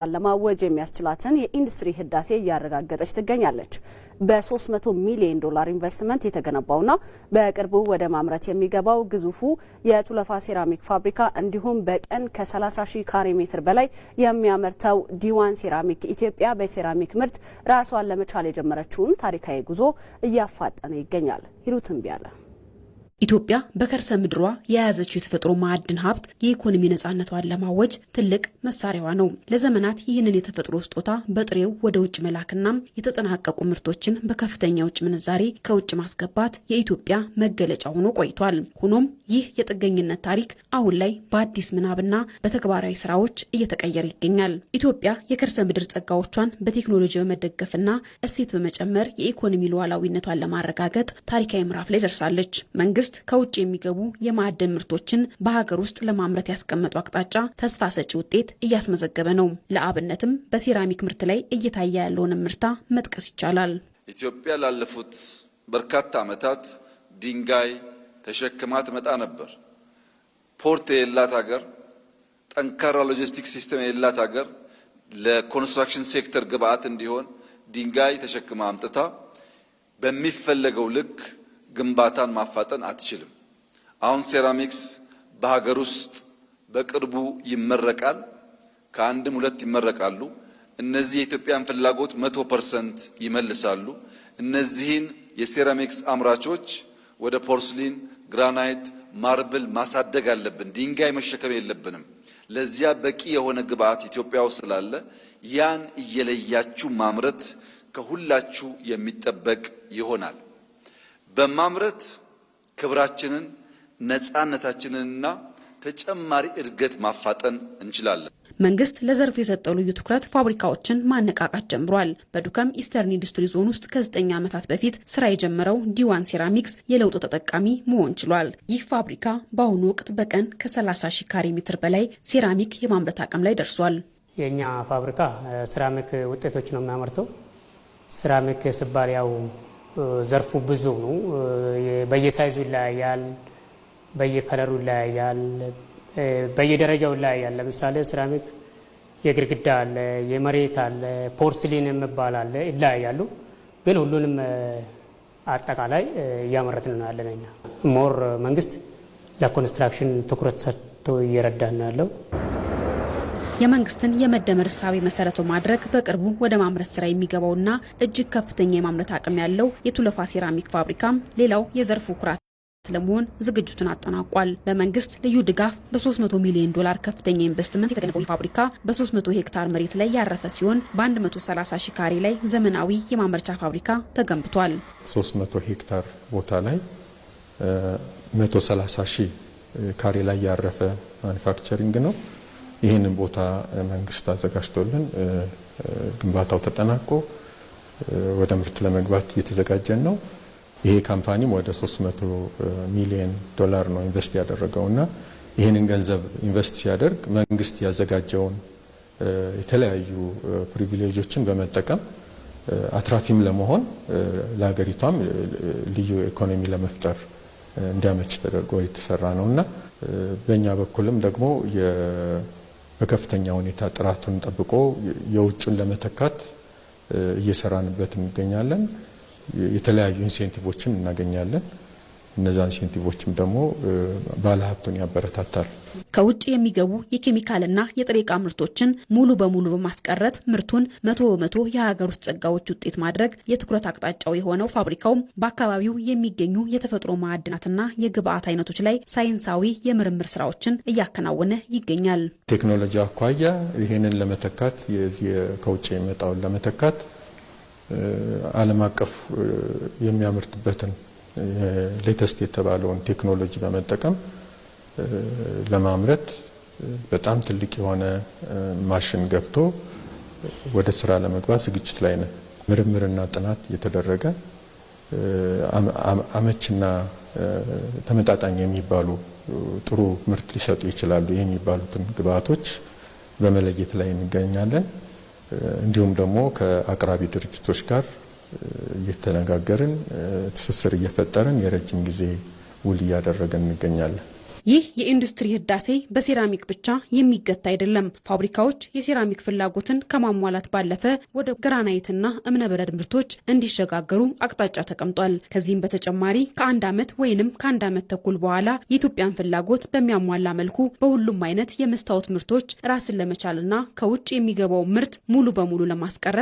ለማወጅ የሚያስችላትን የኢንዱስትሪ ህዳሴ እያረጋገጠች ትገኛለች። በ300 ሚሊዮን ዶላር ኢንቨስትመንት የተገነባውና በቅርቡ ወደ ማምረት የሚገባው ግዙፉ የቱለፋ ሴራሚክ ፋብሪካ እንዲሁም በቀን ከ30 ሺህ ካሬ ሜትር በላይ የሚያመርተው ዲዋን ሴራሚክ ኢትዮጵያ በሴራሚክ ምርት ራሷን ለመቻል የጀመረችውን ታሪካዊ ጉዞ እያፋጠነ ይገኛል። ሂሩት እምቢያለ። ኢትዮጵያ በከርሰ ምድሯ የያዘችው የተፈጥሮ ማዕድን ሀብት የኢኮኖሚ ነጻነቷን ለማወጅ ትልቅ መሳሪያዋ ነው። ለዘመናት ይህንን የተፈጥሮ ስጦታ በጥሬው ወደ ውጭ መላክና የተጠናቀቁ ምርቶችን በከፍተኛ የውጭ ምንዛሬ ከውጭ ማስገባት የኢትዮጵያ መገለጫ ሆኖ ቆይቷል። ሆኖም ይህ የጥገኝነት ታሪክ አሁን ላይ በአዲስ ምናብና በተግባራዊ ስራዎች እየተቀየረ ይገኛል። ኢትዮጵያ የከርሰ ምድር ጸጋዎቿን በቴክኖሎጂ በመደገፍና እሴት በመጨመር የኢኮኖሚ ሉዓላዊነቷን ለማረጋገጥ ታሪካዊ ምዕራፍ ላይ ደርሳለች። መንግስት ከውጭ የሚገቡ የማዕድን ምርቶችን በሀገር ውስጥ ለማምረት ያስቀመጠው አቅጣጫ ተስፋ ሰጪ ውጤት እያስመዘገበ ነው። ለአብነትም በሴራሚክ ምርት ላይ እየታየ ያለውን እምርታ መጥቀስ ይቻላል። ኢትዮጵያ ላለፉት በርካታ ዓመታት ድንጋይ ተሸክማ ትመጣ ነበር። Port የሌላት ሀገር፣ ጠንካራ logistic system የሌላት ሀገር ለ construction sector ግብአት እንዲሆን ድንጋይ ተሸክማ አምጥታ በሚፈለገው ልክ ግንባታን ማፋጠን አትችልም። አሁን ceramics በሀገር ውስጥ በቅርቡ ይመረቃል። ከአንድም ሁለት ይመረቃሉ። እነዚህ የኢትዮጵያን ፍላጎት 100% ይመልሳሉ። እነዚህን የ ceramics አምራቾች ወደ porcelain፣ granite፣ marble ማሳደግ አለብን። ድንጋይ መሸከም የለብንም። ለዚያ በቂ የሆነ ግብአት ኢትዮጵያ ውስጥ ስላለ ያን እየለያችሁ ማምረት ከሁላችሁ የሚጠበቅ ይሆናል። በማምረት ክብራችንን፣ ነፃነታችንንና ተጨማሪ እድገት ማፋጠን እንችላለን። መንግስት ለዘርፉ የሰጠው ልዩ ትኩረት ፋብሪካዎችን ማነቃቃት ጀምሯል። በዱከም ኢስተርን ኢንዱስትሪ ዞን ውስጥ ከ9 ዓመታት በፊት ስራ የጀመረው ዲዋን ሴራሚክስ የለውጡ ተጠቃሚ መሆን ችሏል። ይህ ፋብሪካ በአሁኑ ወቅት በቀን ከ30 ሺህ ካሬ ሜትር በላይ ሴራሚክ የማምረት አቅም ላይ ደርሷል። የእኛ ፋብሪካ ሴራሚክ ውጤቶች ነው የሚያመርተው። ሴራሚክ ሲባል ያው ዘርፉ ብዙ ነው። በየ size ኡ ይለያያል፣ በየ color ኡ ይለያያል፣ በየደረጃው ይለያያል። ለምሳሌ ሴራሚክ የግድግዳ አለ፣ የመሬት አለ፣ porcelain የሚባል አለ፣ ይለያያሉ። ግን ሁሉንም አጠቃላይ እያመረትን ነው ያለን እኛ። More መንግስት ለ construction ትኩረት ሰጥቶ እየረዳን ነው ያለው። የመንግስትን የመደመር እሳቤ መሰረት በማድረግ በቅርቡ ወደ ማምረት ስራ የሚገባውና እጅግ ከፍተኛ የማምረት አቅም ያለው የቱለፋ ሴራሚክ ፋብሪካም ሌላው የዘርፉ ኩራት ለመሆን ዝግጅቱን አጠናቋል። በመንግስት ልዩ ድጋፍ በ300 ሚሊዮን ዶላር ከፍተኛ ኢንቨስትመንት የተገነባው ፋብሪካ በ300 ሄክታር መሬት ላይ ያረፈ ሲሆን፣ በ130 ሺህ ካሬ ላይ ዘመናዊ የማምረቻ ፋብሪካ ተገንብቷል። 300 ሄክታር ቦታ ላይ 130 ሺህ ካሬ ላይ ያረፈ manufacturing ነው። ይህንን ቦታ መንግስት አዘጋጅቶልን ግንባታው ተጠናቆ ወደ ምርት ለመግባት እየተዘጋጀን ነው። ይሄ company ም ወደ 300 ሚሊዮን ዶላር ነው invest ያደረገው እና ይህንን ገንዘብ invest ሲያደርግ መንግስት ያዘጋጀውን የተለያዩ privilege ኦችን በመጠቀም አትራፊም ለመሆን፣ ለሀገሪቷም ልዩ ኢኮኖሚ ለመፍጠር እንዲያመች ተደርጎ የተሰራ ነው እና በእኛ በኩልም ደግሞ በከፍተኛ ሁኔታ ጥራቱን ጠብቆ የውጩን ለመተካት እየሰራንበት እንገኛለን። የተለያዩ incentive ኦችን እናገኛለን። እነዛ incentive ኦችም ደግሞ ባለሀብቱን ያበረታታል። ከውጭ የሚገቡ የኬሚካልና የጥሬ ዕቃ ምርቶችን ሙሉ በሙሉ በማስቀረት ምርቱን 100% የሀገር ውስጥ ጸጋዎች ውጤት ማድረግ የትኩረት አቅጣጫው የሆነው ፋብሪካውም በአካባቢው የሚገኙ የተፈጥሮ ማዕድናትና የግብአት አይነቶች ላይ ሳይንሳዊ የምርምር ስራዎችን እያከናወነ ይገኛል። ቴክኖሎጂ አኳያ ይህንን ለመተካት፣ ከውጭ የሚመጣውን ለመተካት ዓለም አቀፍ የሚያመርትበትን latest የተባለውን ቴክኖሎጂ በመጠቀም ለማምረት በጣም ትልቅ የሆነ ማሽን ገብቶ ወደ ስራ ለመግባት ዝግጅት ላይ ነን። ምርምርና ጥናት እየተደረገ አመችና ተመጣጣኝ የሚባሉ፣ ጥሩ ምርት ሊሰጡ ይችላሉ የሚባሉትን ግብአቶች በመለየት ላይ እንገኛለን። እንዲሁም ደግሞ ከአቅራቢ ድርጅቶች ጋር እየተነጋገርን፣ ትስስር እየፈጠርን፣ የረጅም ጊዜ ውል እያደረግን እንገኛለን። ይህ የኢንዱስትሪ ህዳሴ በሴራሚክ ብቻ የሚገታ አይደለም። ፋብሪካዎች የሴራሚክ ፍላጎትን ከማሟላት ባለፈ ወደ ግራናይትና እብነበረድ ምርቶች እንዲሸጋገሩ አቅጣጫ ተቀምጧል። ከዚህም በተጨማሪ ከ1 ዓመት ወይንም ከ1 ዓመት ተኩል በኋላ የኢትዮጵያን ፍላጎት በሚያሟላ መልኩ በሁሉም አይነት የመስታወት ምርቶች ራስን ለመቻልና ከውጭ የሚገባው ምርት ሙሉ በሙሉ ለማስቀረት